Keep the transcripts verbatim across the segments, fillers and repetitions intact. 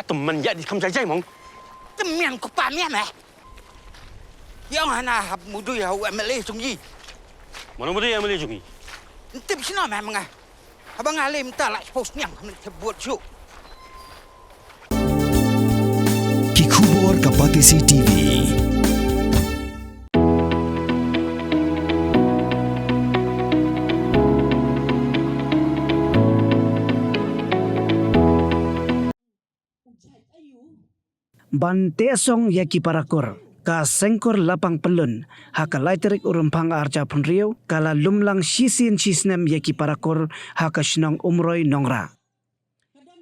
Tymmen ïa di kham jai jai mong. Tymmen ko pa mian eh. Ïa nga na hap mudui ha u M L A jong i. Mano mudui M L A jong i? Ntip sino meh menga. Haba nga lem ta la post niang men te buat ju. Ki khubor ka Batesi T V. Ban teh song ïa ki parakur, ka Sengkur Lapang Pyllun, ha ka lai tarik u Rymphang arhajar arphew hynriew, ka la lumlang shisien shisnem ïa ki parakur, ha ka shnong Umroi Nongrah.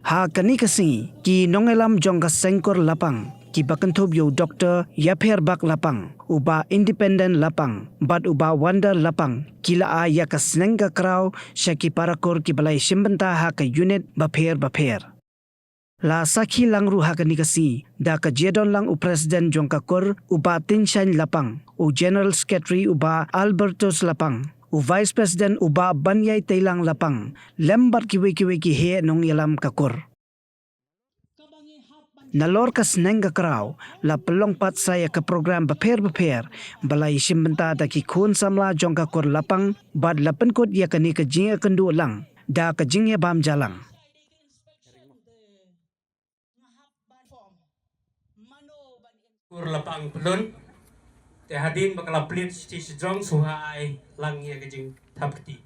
Ha kane ka sngi, ki nongïalam jong ka Sengkur Lapang, ki ba kynthup ïa u Doktor Ïapher Bak Lapang, u Bah Independent Lapang, bad u Bah Wonder Lapang, ki la ai ïa ka sneng ka kraw, sha ki parakur ki ba la ïashim bynta ha ka unit bapher bapher. La sakhi lang ruh ha kane ka sngi, da ka jia don lang u President jong ka kur, u Bah Tynshain Lapang, u General Secretary u Bah Albertus Lapang, u Vice President u Bah Banïaiteilang Lapang, lem bad kiwei kiwei ki heh nongïalam ka kur. Nalor ka sneng ka kraw, la pynlong pat sa ïa ka program bapher bapher, ba la ïashim bynta da ki khun samla jong ka kur Lapang, bad la pynkut ïa kane ka jingïakynduh lang, da ka jingïabam ja lang. Kur Lapang Pyllun, te hadien ba ka la plie shithi shajrong shuwa ai lang ïa ka jingthap kti.